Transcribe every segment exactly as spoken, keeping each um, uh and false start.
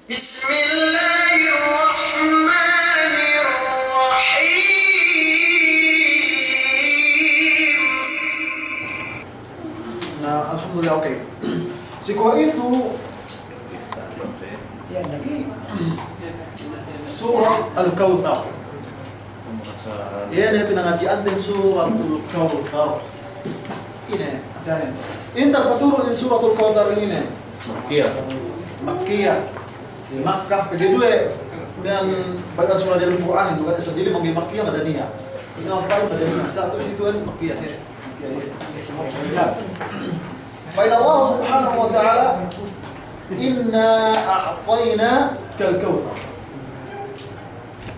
بسم الله الرحمن الرحيم. Na, alhamdulillah, okay. Si kuwe'itu, Surat Al-Kawthar. Iye ne pinangadji'anten Suratul Kawthar. Ine, ine. Inta' paturun in Suratul Kawthar inin. Makkiyah. Makkiyah. Makkah, pegge' duwe. Miya'an bang sura diyalem Kur'an itu kan, seddili mangga'i Makkiyah, Madaniyah. Ine, ampa' Madaniyah. Sa'atu situ kan Makkiyah, ya. Pa'in Allah Subhanahu wa Ta'ala, إنا أعطيناك الكوثر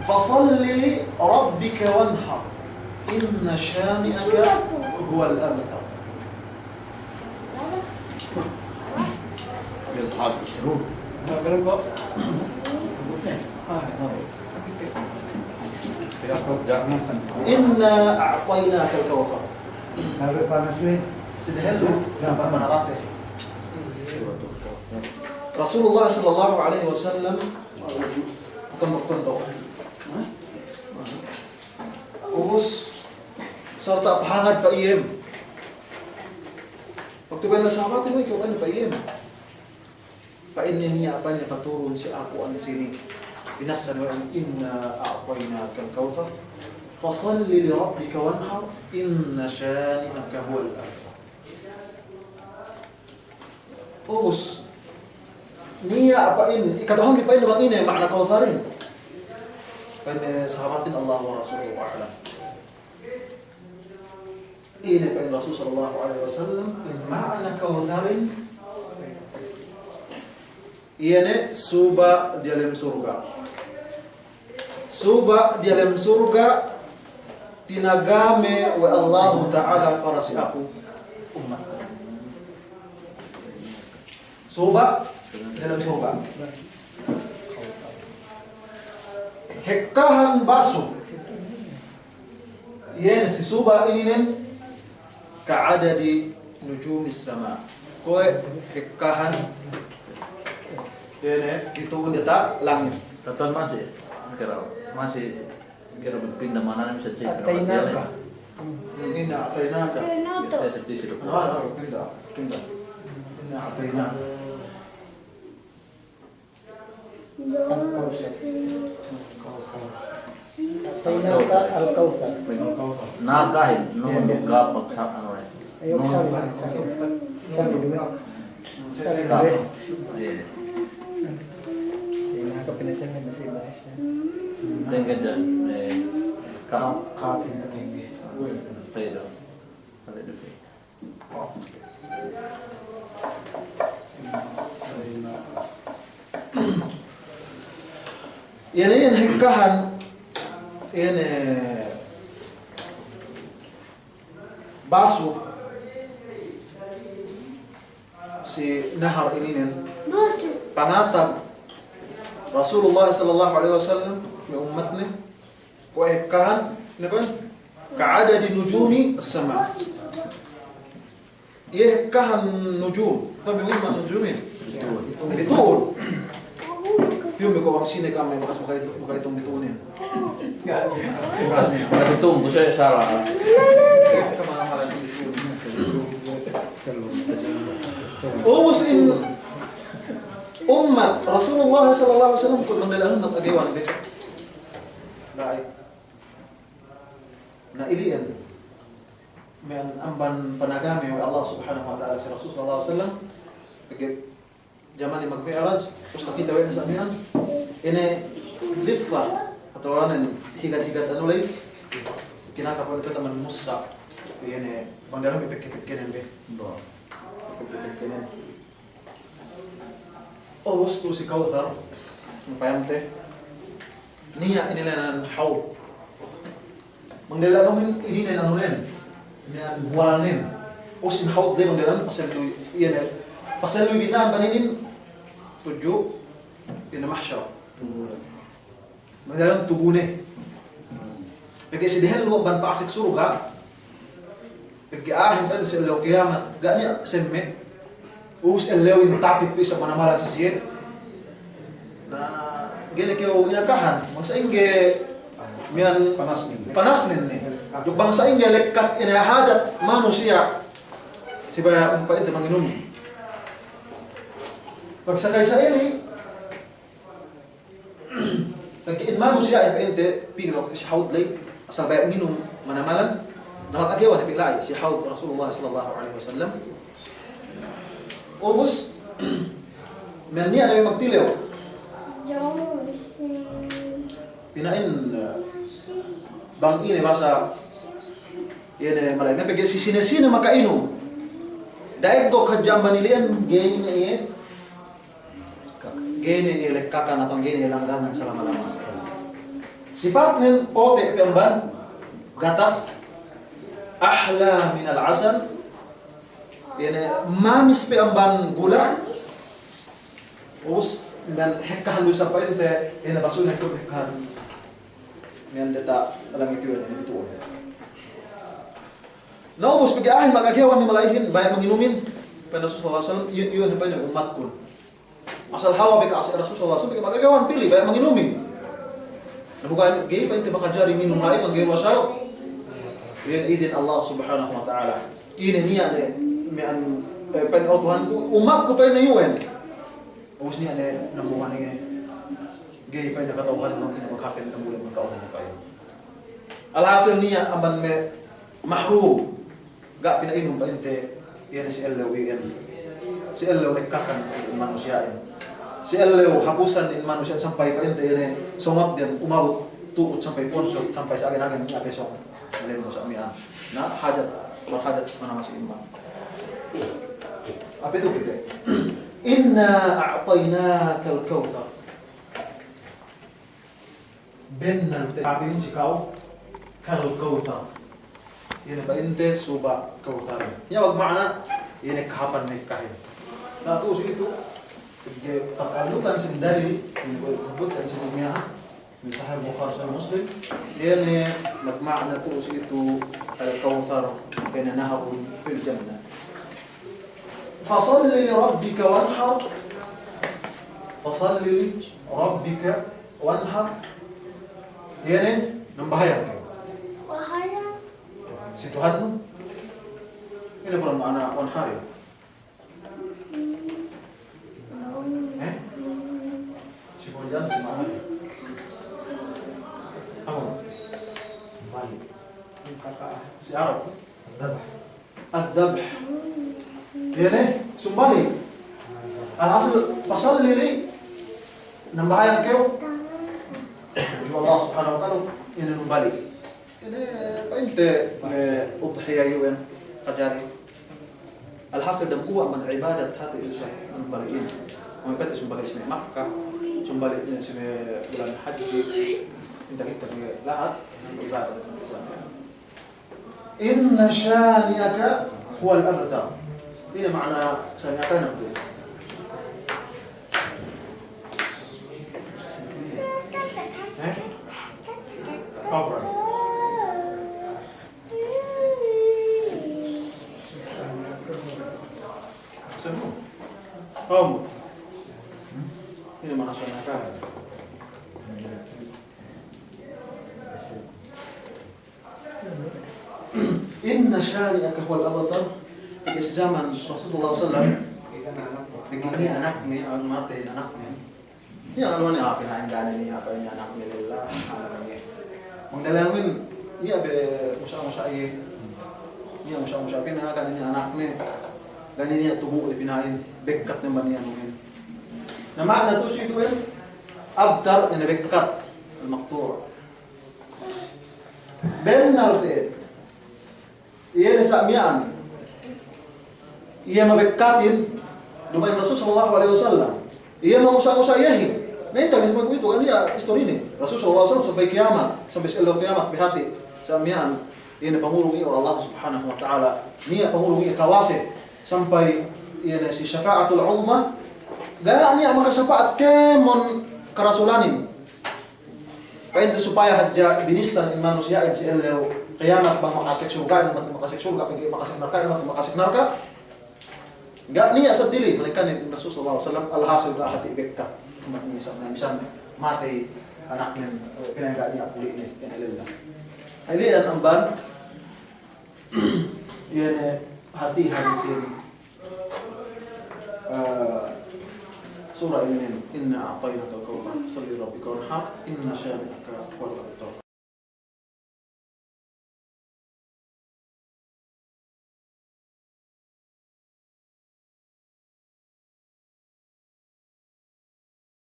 فصل لربك وانحر إن شانئك هو الأبتر. إنا أعطيناك الكوثر. Rasulullah sallallahu alaihi wasallam tondok-tondok. Ubus, sarta' pahangad pa'in. Waktu pa'in sahabatin, "Ikaw pa'in pa'in." Pa'in niya', pa'in niya' paturun si Kur'an sini. Binassa ne we' anu, إنا أعطيناك الكوثر فصل لربك وانحر إن شانئك هو الأبتر. Ubus. Niya' pa'in, kata'uhanbi pa'in bang ine ma'na Kawtharin. Pa'in sahabatin, الله ورسوله أعلم. Ine pa'in Rasul sallallahu alaihi wasallam, in ma'na Kawtharin, iye ne suba' diyalem surga'. Suba' diyalem surga', tinagame we' Allahu Ta'ala para si aku ummat. Suba' diyalem surga'. Hekkahan basu. Iye ne si suba' ininen كعدد نجوم السماء. Kuwe' hekkahan, iye ne, bitu'un diyata' langit. Katan masi, kira, masi, kira pinda mananim sa cik. أعطيناك. Hmm, إنا أعطيناك. أعطيناك. Kira seddi si duku. Ah, pinda, pinda. إنا أعطيناك. الكوثر. أعطيناك الكوثر. Nakahin, nun, kap, sa-, anu, eh. Ayo, nun. Sabi, sabi. Sabi, dumi. Sabi, kap. Dumi. Iye. Iye, naka pinatengnge masi bahasa. Tengnge dan, eh, kap. Kap, kap, pinatengnge. Sabi do. Sabi do. Iye ne, iye ne hekkahan, iye ne basu si nahar ininen, panatab Rasulullah sallallahu alaihi wasallam me' ummatne, kuwe' hekkahan, ne kuwe', كعدد نجوم السماء. Iye hekkahan nujum. Tabi' iye man nujumin. Bitu'un. Bitu'un. Piyun bi ko' bang sine kami bakas makahitung, makahitung bitu'unin. Bakas, bakas hitung, kuwe' sala. Ubus in ummat Rasulullah sallallahu alaihi wasallam kuwe' bang dalil ummat agewan be. Baik. Na ili'en. Miya'an amban panagame we' Allah Subhanahu wa Ta'ala si Rasul sallallahu alaihi wasallam, pegge' jaman magmi'raj, terus takite we' ne sa' miya'an, ine diffa, atawa ine higad-higad anu ley, kinaka' pa'in peta man mussa, ine bang dalem ipekke-pekkenen be. Ipekke-pekkenen. Ubus tu'u si Kawthar, payamte. Niya' ine la'i nan hawd. Bang dalem anuhin, ine la'i nan anuhin. Ine la'i nan buwalnen. Ubus in hawd de bang dalem pasal du, iye ne. Pasal du bina'an bang inin tudju, ine mahsyar. Manggalan tubune. Pegge' si dehellu amban pa'asek surga'. Pegge' a'ahin pa'inte si ellew kiyamat. Ga' niya' semme'. Ubus ellewin tapit pī sa' manamalan si siye. Na, ga'i ne kew inakahan, bang sa'ingge miya'an panasnen. Panasnen ne. Duk bang sa'ingge lekkat ine hajat manusiya'. Si baya' pa'inte manginum. Pagsakay sa'ili, pegge' in manusiya'in pa'inte, pī du si hawd ley, asal baya' nginum manamal, na mag'agewan pī la'i si hawd Rasulullah sallallahu alaihi wasallam. Ubus, miya'an niya' ne magtilew. Pina'in, eh, bang ine basa, iye ne mala'i, pegge' si sine-sine maka'inum. Da'eggok hadja amban ili'en, ga'i ne iye, ga'i ne iye lekkakan atawa ga'i ne iye langgangan salama-lama. Sipatnen pote' pe amban gatas, ahla minal asal, iye ne mamis pe amban gula'. Ubus, miya'an hekkahan du isab pa'inte, iye ne basu ne hekkahan. Miya'an diyata' langit iyan, iyan tu'un. Na ubus pegge' a'ahin mag'agewan ne mala'ihin, baya' manginumin. Pa'in Rasul sallallahu alaihi wasallam, iyu, iyu ne pa'in ummatkun. Asal hawa be ka'ase Rasul sallallahu alaihi wasallam, pegge' mag'agewan pī la'i, baya' manginumin. Na bukan, ga'i pa'inte makajari nginum la'i, bang ga'i du asal iye ne idin Allah subhanahu wa ta'ala. Ine niya' ne, miya'an, eh, pa'in, "O Tuhanku, ummatku," pa'in, "iyu'en." Ubus niya' ne nambuhan iye. Ga'i pa'in kata'uhan bang ine maghapen, tambuli' magka'uhan magka'uhan. Alhasil niya' amban me' mahrum. Ga' pina'inum pa'inte, iye ne si ellew iyan. Si ellew lekkakan in manusiya'in. Si ellew hapusan in manusiya'in sampay pa'inte iye ne songotden umabut tu'ut sampay ponsot, sampay si agen-agen niya' pe song. Lem do sa' miya'an. Na, hajat, barhajat manamal si imma. Ape tu kite? Inna a'tainakal kawthar. Bennal te kapin si ka'u, kal kawthar. Iye ne pa'inte suba' kawthar. Iye magma'na, iye ne kahapan mekkahin. Na tu'u si itu, pegge' ta'allukan sin dalil, iye ne kuwe' sabutkan sin dunya, min Sahih Bukhari, Sahih Muslim, iye ne magma'na tu'u si itu al kawthar, iye ne nahrun fil jannah. Fasalli li rabbika wanhar. Fasalli li rabbika wanhar. Iye ne, nambahayang kew si Tuhannu. Ine pa'in ma'ana wanhar? Eh? Si Kur'an si ma'ana. Apa? Balik. Si Arab. Dabah. Ad-dhabh. Iye ne, sumbali'. Alhasil, fasalli li, nambahayang kew. Ju Allah Subhanahu wa Ta'ala, iye ne numbali'. Iye ne, pa'inte, me' udhiya iyu'en, kajari. Alhasil, dambuwa' man ibadat hati' isab numbali'in. Mangkate sumbali' si me' Makkah, sumbali' si me' bulan Hajji, inta-inta me' lahat, ibadat. Inna shani'aka huwal abtar. Ine ma'ana shani'aka? Eh? Apa? Sanu? Kamu? Ine ma'ana shani'aka? Inna shani'aka huwal abtar. Pegge' si jaman Rasul sallallahu alaihi wasallam, pegge' niya' anakne, awn matey anakne. Niya' anu ne, ah, pina'in ga' ne niya', apa niya' anakne lella, anakne. Bang dalil anu in, niya' be musa'-musa' iye. Niya' musa'-musa' pina'in ga' ne niya' anakne. Ga' ne niya' tubu' le pina'in, bekkat ne amban iye anu in. Na ma'ana tu'u si itu'en, abtar, ine bekkat, al-maqtu'. Bennal te'ed. Iye ne sa' miya'an. Iye mabekkatin, duma'in Rasul sallallahu alaihi wasallam. Iye mamusa'-musa' iyehin. Na inta' ne kuwe'itu, kan iye istorinen. Rasul sallallahu alaihi wasallam sampay kiyamat, sampay si ellew kiyamat, pahati. Sa' miya'an, iye ne pangurung iye we' Allah Subhanahu wa Ta'ala. Niya' pangurung iye kawase. Sampay iye ne si shafa'atul uzma. Ga' niya' makasapa'at kēmon karasulanin. Pa'inte supaya hadja binistan in manusiya'in si ellew kiyamat bang makasek surga'in, bang makasek surga', pegge' makasek narka'in, bang makasek narka'. Ga' niya' seddili, malaingkan in Rasul sallallahu alaihi wasallam, alhasil ga' hati' bekka. Ummat Isa, na misan matey anaknen, eh, pinangga' niya' puli'ne, iyan lella. Ili'an amban, iye ne hātihan sin, eh, sura inin, إنا أعطيناك الكوثر، فصل لربك وانحر، إن شانئك هو الأبتر.